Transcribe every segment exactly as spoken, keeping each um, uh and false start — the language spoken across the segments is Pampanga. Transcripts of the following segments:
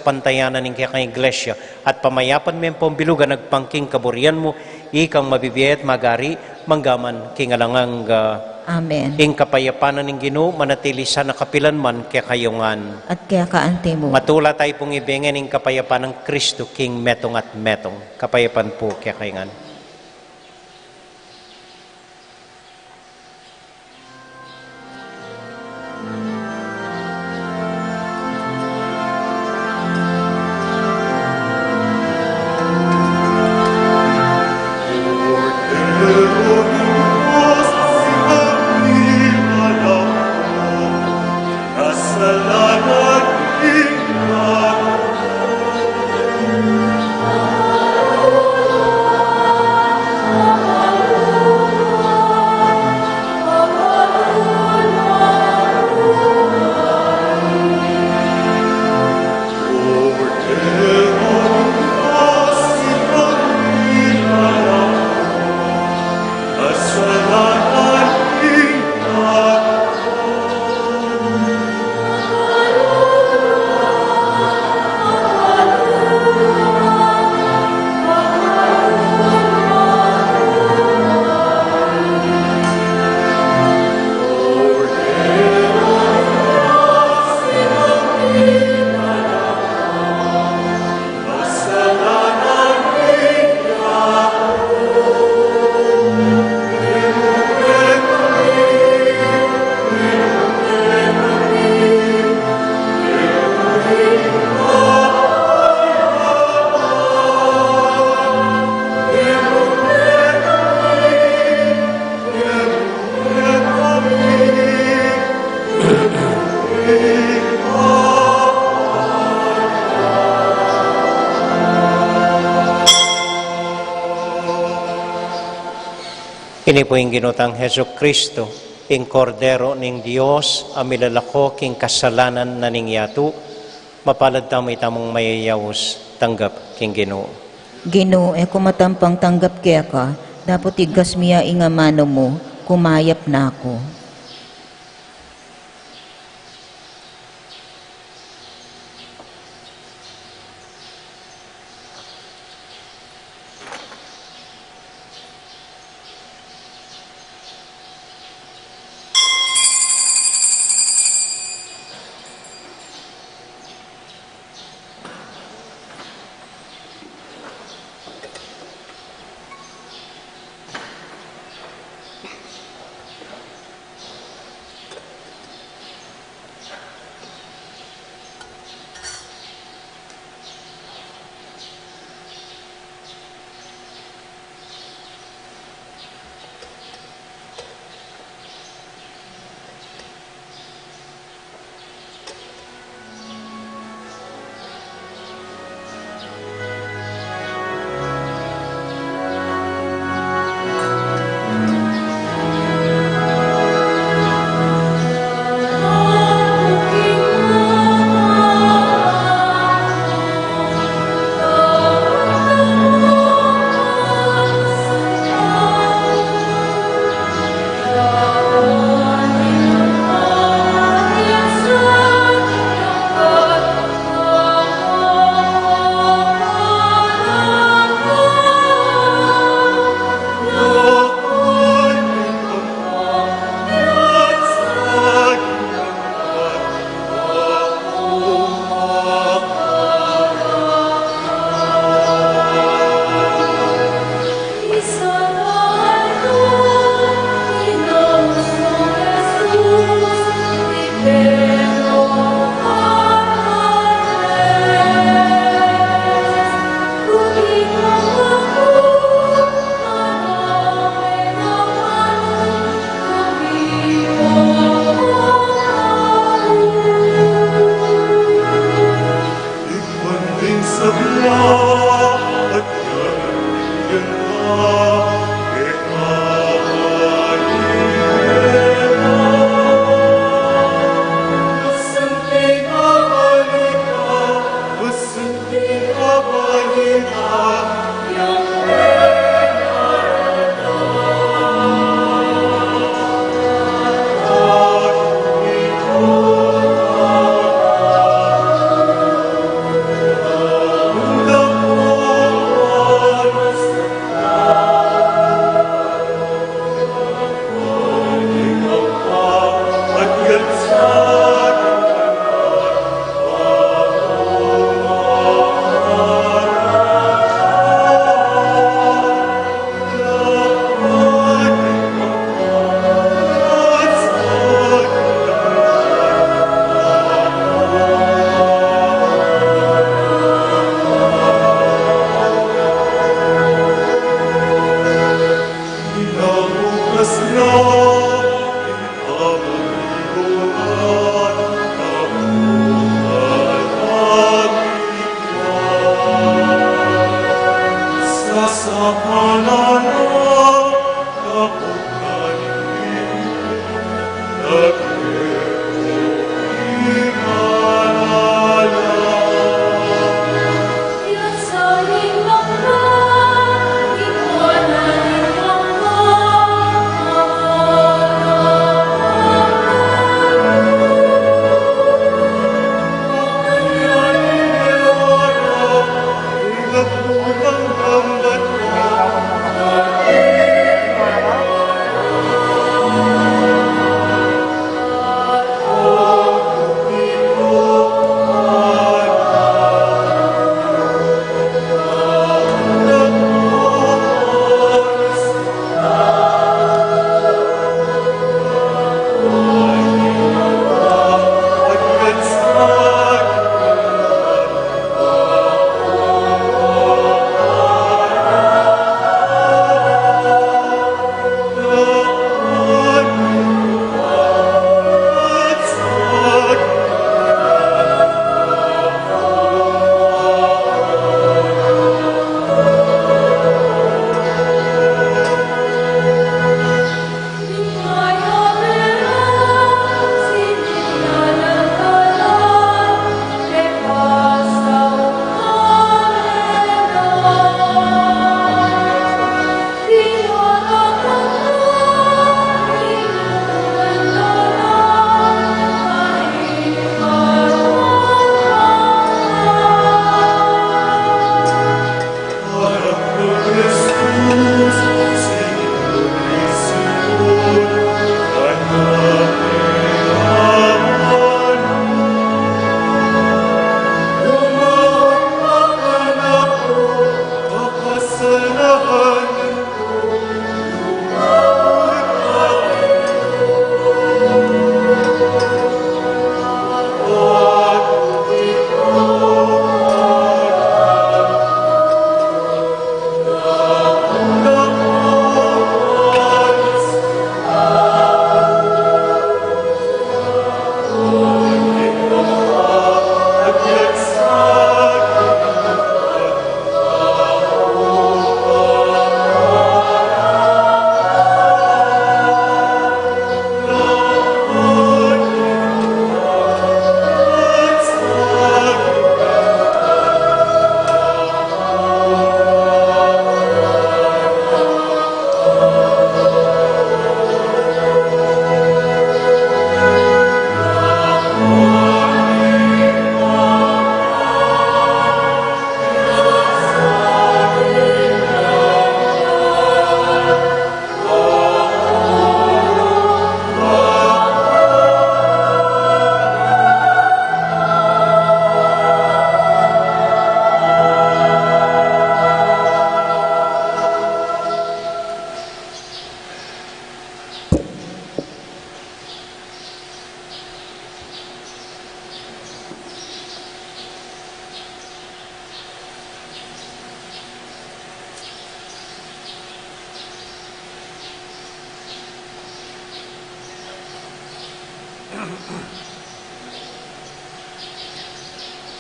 pantayan na ning kekang Iglesia, at pamayapan me ing pambilug a agpang king kaburian mu, ikang mabibie at magari, mangga man king alang angga. Amen. Ing kapayapan na ning Ginu, manatili sana kapilan man kekayu ngan. At keka anti mu. Matula tayu pung ibie ngan ing kapayapan nang Kristu, king metung at metung. Kapayapan pu kekayu ngan. Ini pu ing Ginu tang Jesucristo, ing Kordero ning Dios, a milalako king kasalanan na ning yatu. Mapalad tamu itamung mayayaus tanggap king Ginu. Ginu, e ku matampang tanggap keka, dapot igkas mi ya ing amanu mu, kumayap na ku.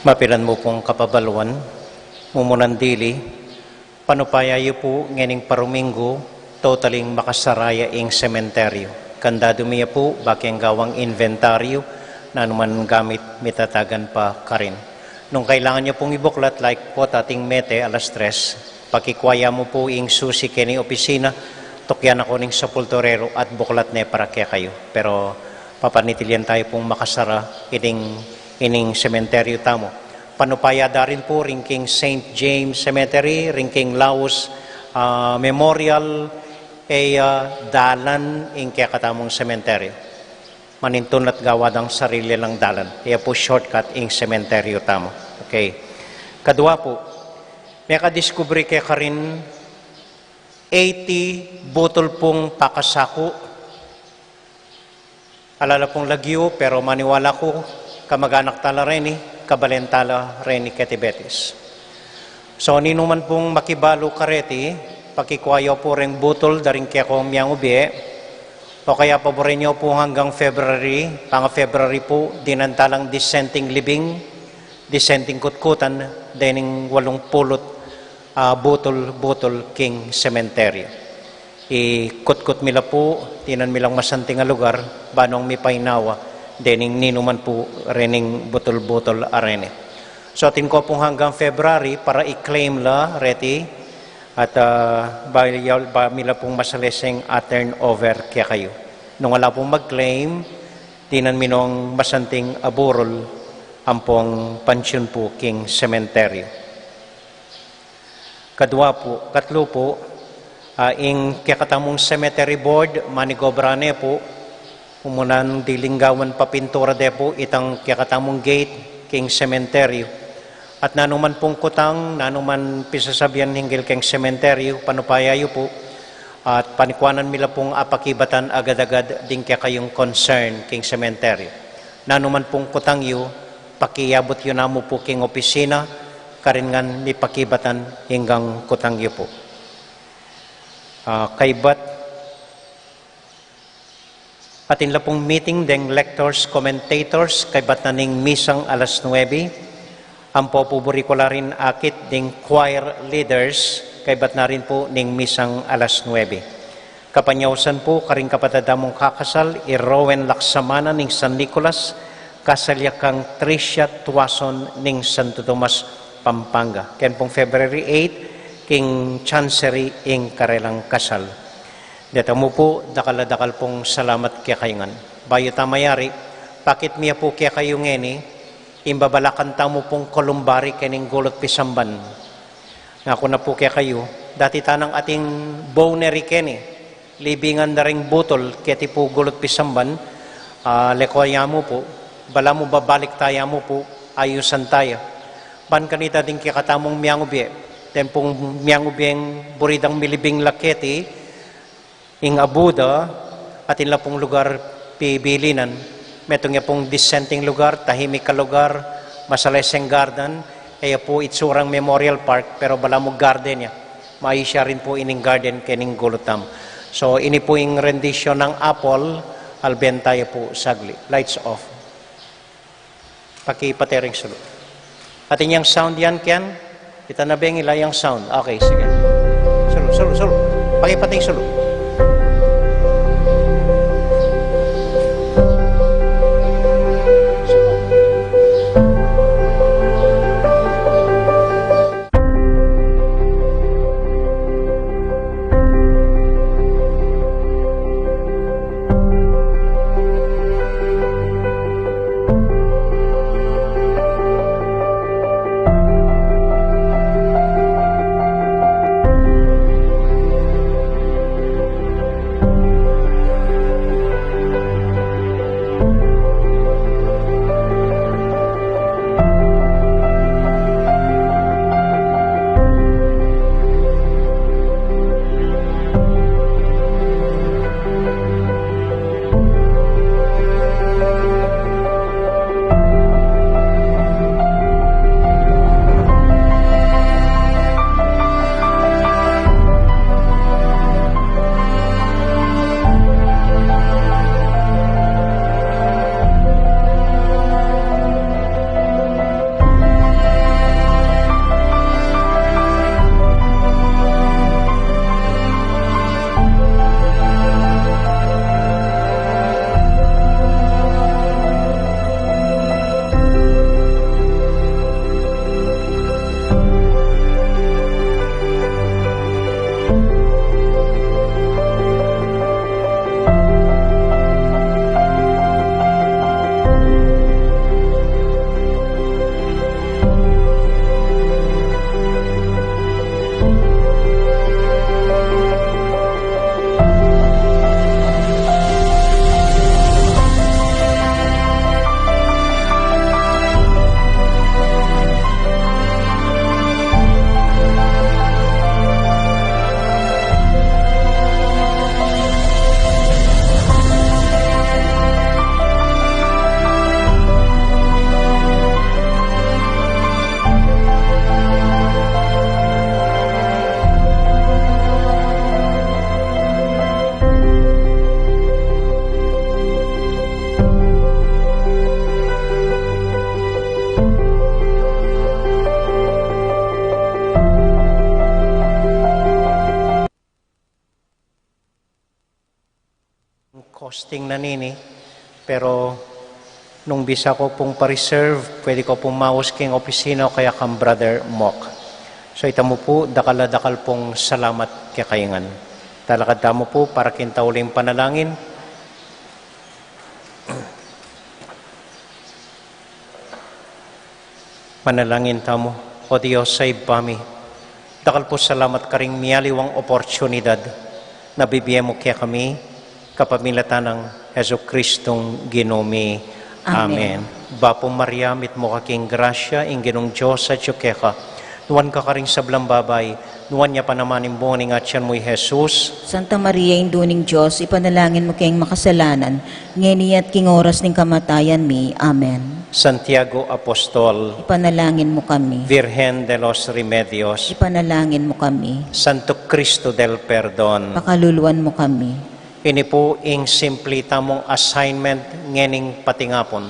Mapilan mu pung kapabaluan, mumunan dili, panupaya yu pu ngening paruminggu, totaling makasara ya ing sementeryu. Kandadu mi ya pu, bakeng gawang inventaryu, nanuman gamit mitatagan pa karin. Nung kailangan yu pung ibuklat, like po tating Mete, alas tres, pakikua ya mu pu ing susi keni opisina, tukyan na ku ning sepulturero at buklat ne para kekayu. Pero papanitilyan tayu pung makasara ining, ining sementeryu tamu. Panupaya da rin pu ring king Saint James Cemetery, ring king Laus, ah, Memorial, e, ah, dalan ing kekatamung sementeryu. Manintun la't gawa dang sarili lang dalan. E ya pu shortcut ing sementeryu tamu. Okay. Kadua pu, mekadiskubre ke karin eighty butul pung pakasaku. Ala la pung lagyu, pero maniwala ku, kamaganak tala reni, kabalen tala reni keti Betis. So, ninuman pung makibalu kareti, pakikua yo pu reng butul da ring kekong miangubie, o kaya paburen yo pu hanggang February, panga February pu, dinan talang dissenting libing, dissenting kutkutan, dening walung pulut, ah, butul-butul king sementeryu. Ikutkut mi la pu, dinan mi lang masanting a lugar, ba nung mipainawa, dening ninuman pu rening butul-butul a reni. So, atin ko pung hanggang February para i-claim la reti, at, ah, ba, ba mi la pung masaleseng a-turnover kekayu. Nung ala pung mag-claim, dinan mi nung masanting a burul ampong pansyun pu king sementeryu. Kadua pu, katlu pu, ah, ing kekatamung cemetery board, manigobra ne pu, umunan diling gawan papintura de pu itang kekatamung gate king sementeryu. At nanuman pung kutang, nanuman pisasabian hinggil keng sementeryu, panupaya yu pu, at panikuanan mi la pung apakibatan agad-agad ding kekayung concern king sementeryu. Nanuman pung kutang yu, pakiabut yu namu pu king opisina, karin ngan mipakibatan inggang kutang yu pu. Ah, kaybat, atin la pung meeting deng lectors, commentators, kaybat na ning misang alas nuebe, ampo pu buri ku la rin akit ding choir leaders, kaybat na rin pu ning misang alas nuebe. Kapanyausan pu, karing kapatad tamung kakasal, i Rowen Laksamana ning San Nicolas, kasal ya kang Tricia Tuason ning Santo Tomas, Pampanga. Ken pung February eight, king Chancery ing karelang kasal. Deta mu pu, dakal a dakal pung salamat kekayu ngan. Bayu ta mayari, pakit mi ya pu kekayu ngeni, ing babalakan tamu pung columbary kening gulut pisamban. Ngaku na pu kekayu, dati tanang ating boner keni, libingan da ring butul keti pu gulut pisamban, ah, leko ya mu pu, balamu babalik taya mu pu, ayusan taya. Ban kanita ding kekatamung miangubie, den pung miangubieng buri dang milibing la keti, ing abuda, atin la pung lugar pibilinan, metung ya pung dissenting lugar, tahimik a lugar, masaleseng garden, e ya pu itsurang Memorial Park, pero balamu garden ya. Maayus ya rin pu ining garden kening gulut tamu. So, ini pu ing rendition ng apple, alben taya pu saglit. Lights off. Pakipate ring sulu. Atin yang sound yan, Ken? Kita na beng ila yang sound. Okay, sige. Sulu, sulu, sulu. Pakipate ing sulu. Posting na nini, pero nung bisa ko pung pa-reserve, pwede ko pung maus king opisina o kaya kang Brother Mok. So, ita mu pu, dakal a dakal pung salamat kekayu ngan. Talakad tamu pu para king tauling panalangin. Manalangin tamu. O Dios a Ibpa mi, dakal pu salamat karing mialiwang oportunidad na bibie mu kekami kapamilatan nang Jesucristong Ginu mi. Amen. Amen. Bapu Maria, mitmu ka king grasya, ing Ginung Dios atyu keka. Nuan ka karing sablang babai, nuan ya pa naman ing bunga ning atian mu, i Jesus. Santa Maria, Indu ning Dios, ipanalangin mu keng makasalanan, ngeni at king oras ning kamatayan mi. Amen. Santiago Apostol, ipanalangin mu kami. Virgen de los Remedios, ipanalangin mu kami. Santo Cristo del Perdon, pakaluluan mu kami. Ini pu ing simpli tamung assignment ngening patingapun.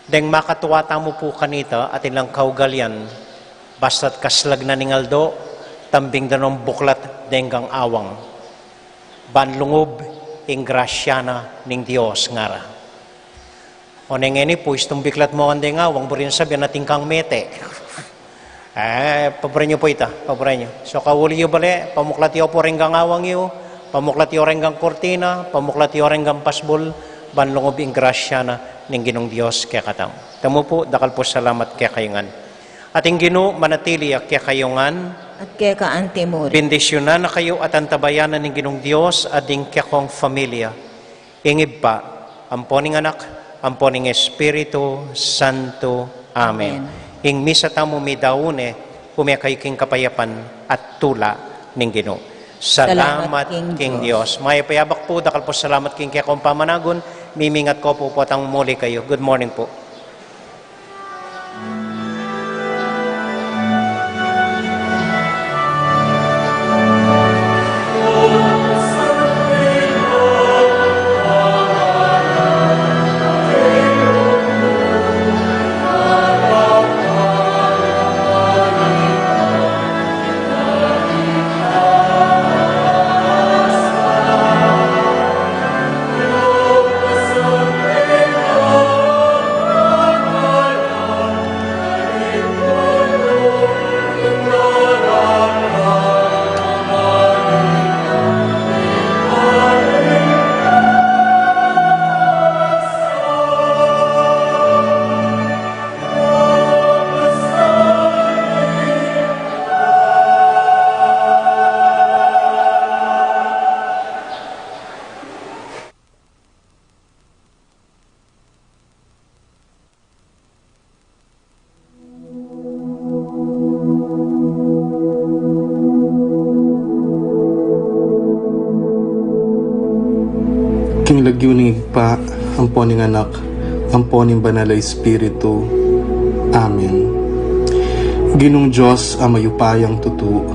Deng makatua tamu pu kanita atin lang kaugalian, basta't kaslag na ning aldo, tambing da nung buklat deng awang. Ban lungub ing grasya na ning Dios, ngara. O neng ngeni pu, istung biklat mu ngan deng awang, buri nang sabian atin kang mete. Eh, paburen yu pu ita, paburen yu. So, kauli yu bale, pamuklat yu pu reng awang yu, pamuklat yu reng kurtina, pamuklat yu reng pasbul, ban lungub ing grasya na ning Ginung Dios kekatamu. Tamu pu, dakal pu salamat kekayu ngan. At ing Ginu manatili ya kekayu ngan. At keka anti mu rin. Bendisyunan na kayu at antabayanan ning Ginung Dios at ding kekong familia. Ing Ibpa, ampo ning Anak, ampo ning Espiritu Santo. Amen. Amen. Ing misa tamu midaun ne, ume kayu king kapayapan at tula ning Ginu. Salamat king Dios. Mayap a yabak pu, dakal pu salamat king kekong pamanagun, mimingat ko pu potang muli kayu. Good morning pu. King lagyu ning Ibpa, ampo ning Anak, ampo ning Banal a Espiritu. Amen. Ginung Dios a mayupayang tutu,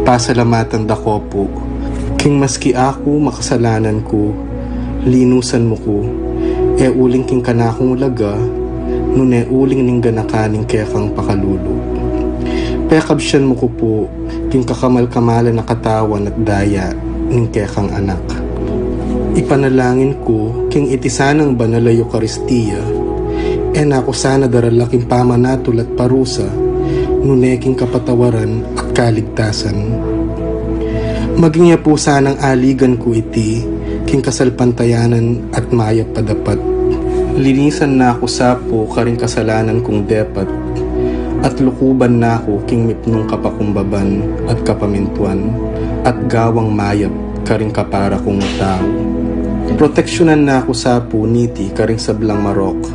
pasalamatan da ko pu, king maski aku makasalanan ku, linusan mu ku, e uling king kanakung laga, nune uling ning ganakan ning kekang pakalulu. Pekabsian mu ku pu, king kakamal-kamalan a katawan at daya ning kekang Anak. Ipanalangin ku, king iti sanang banal a Eukaristia, e na ku sana darala king pamanatul at parusa, nune king kapatawaran at kaligtasan. Maging ya pu sanang aligan ku iti, king kasalpantayanan at mayap a dapat. Linisan na ku sa pu karing kasalanan kung depat, at lukuban na ku king mipnung kapakumbaban at kapamintuan, at gawang mayap karing kapara kung tau. Proteksyunan na ku sa pu niti karing sablang marok,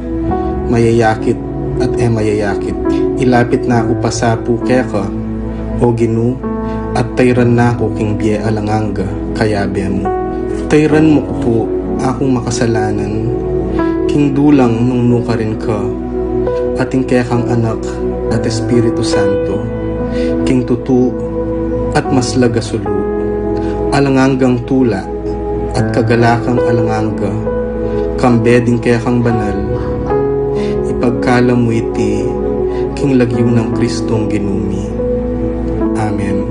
mayayakit at e mayayakit. Ilapit na ku pa sa pu keka, O Ginu, at tayran na ku king bie alang angga, kayabe mu. Tayran mu ku pu akung makasalanan, king dulang nung nukarin ka, at ing kekang Anak at Espiritu Santo, king tutu at maslag a sulu, alang anggang tula, at kagalakang alang angga, kambe ding kekang banal, ipagkalam mu iti, king lagyu nang Kristong Ginu mi. Amen.